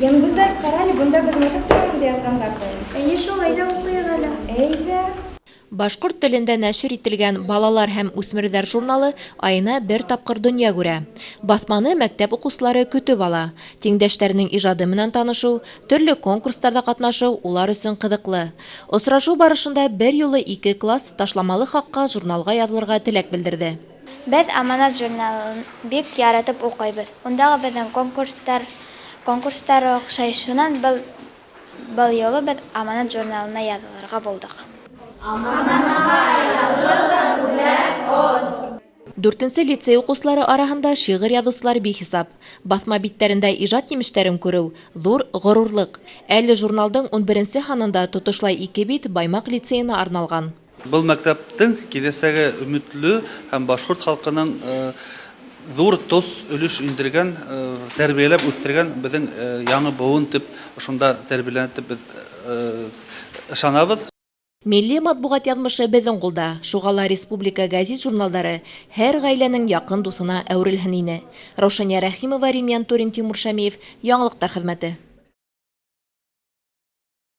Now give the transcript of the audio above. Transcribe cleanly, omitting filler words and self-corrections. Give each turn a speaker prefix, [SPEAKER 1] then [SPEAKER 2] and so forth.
[SPEAKER 1] Йәмгүзәл, ҡара әле, бында беҙ мәктәп тураһында яҙғандарҙыр.
[SPEAKER 2] Эйе шул, әйҙә уҡыйыҡ әле.
[SPEAKER 1] Әйҙә.
[SPEAKER 3] Башҡорт телендә нәшер ителгән Балалар һәм үҫмерҙәр журналы айына бер тапҡыр донъя күрә. Баҫманы мәктәп уҡыусылары көтөп ала. Тиңдәштәренең ижады менән танышыу, төрлө конкурстарҙа ҡатнашыу улар өсөн ҡыҙыҡлы. Осрашыу барышында бер юлы ике класс ташламалы хаҡҡа журналға яҙылырға теләк белдерҙе.
[SPEAKER 4] Беҙ Аманат журналын бик яратып уҡыйбыҙ. Ундағы беҙҙең конкурстар, конкурстар оҡшай. Шунан был был юлы беҙ Аманат журналына яҙылырға булдыҡ.
[SPEAKER 3] Дүртенсе лицей уҡыусылары араһында шиғыр яҙыусылар бихисап. Баҫма биттәрендә ижад емештәрен күреү – ҙур ғорурлыҡ. Әле журналдың 11-нсе һанында тотошлай ике бит Баймаҡ лицейына арналған.
[SPEAKER 5] Был мәктәптең киләсәге өмөтлө һәм башҡорт халҡының ҙур тос өлөш индергән, тәрбиәләп үҫтергән беҙҙең яңы быуын тип ошонда тәрбиәләнә тип беҙ ышанабыҙ.
[SPEAKER 3] Милли матбуғат яҙмышы беҙҙең ҡулда, шуға ла республика гәзит-журналдары һәр ғаиләнең яҡын дуҫына әүерелһен ине. Раушания Рәхимова, Рим Янтурин, Тимур Шәмиев, Яңылыҡтар хеҙмәте.